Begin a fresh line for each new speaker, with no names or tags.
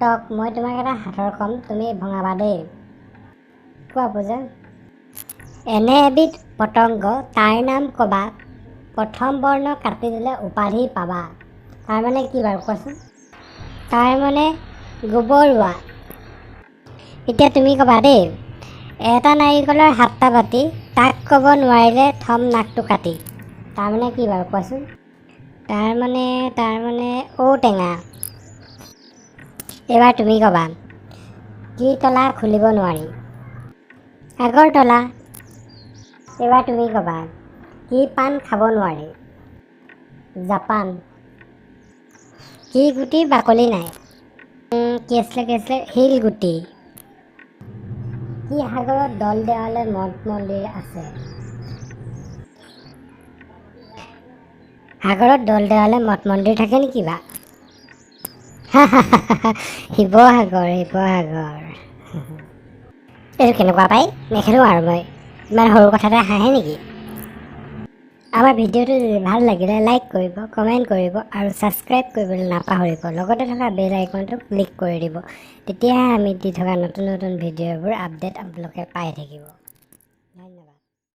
টক, মই তোমাক এটা সাঁথৰ ক'ম, তুমি ভঙাবা দেই। কোৱা পূজা। এনে এবিধ পতংগ, তাৰ নাম ক'বা, প্ৰথম বৰ্ণ কাটি দিলে উপাধি পাবা। তাৰ মানে কি বাৰু কোৱাচোন? তাৰ মানে গোবৰুৱা। এতিয়া তুমি ক'বা দেই। এটা নাৰিকলৰ 7টা বাতি, তাক ক'ব নোৱাৰিলে থম নাকটো কাটি। তাৰ মানে কি বাৰু কোৱাচোন? তাৰ মানে ঔটেঙা। এইবাৰ তুমি ক'বা। কি তলা খুলিব নোৱাৰি? আগৰতলা। এইবাৰ তুমি ক'বা। কি পাণ খাব নোৱাৰি? জাপান। কি গুটিৰ বাকলি নাই? কি আছিলে, কি আছিলে, শিলগুটি। কি সাগৰত দল দেৱালয় মঠ মন্দিৰ আছে? সাগৰত দল দেৱালয় মঠ মন্দিৰ থাকে নেকি বা? শিৱসাগৰ, শিৱসাগৰ। এইটো কেনেকুৱা পাই? নেখেলোঁ আৰু মই। ইমান সৰু কথাতে হাঁহে নেকি? আমাৰ ভিডিঅ'টো যদি ভাল লাগিলে লাইক কৰিব, কমেণ্ট কৰিব আৰু ছাবস্ক্ৰাইব কৰিবলৈ নাপাহৰিব। লগতে থকা বেল আইকনটো ক্লিক কৰি দিব, তেতিয়াহে আমি দি থকা নতুন নতুন ভিডিঅ'বোৰ আপডেট আপোনালোকে পাই থাকিব।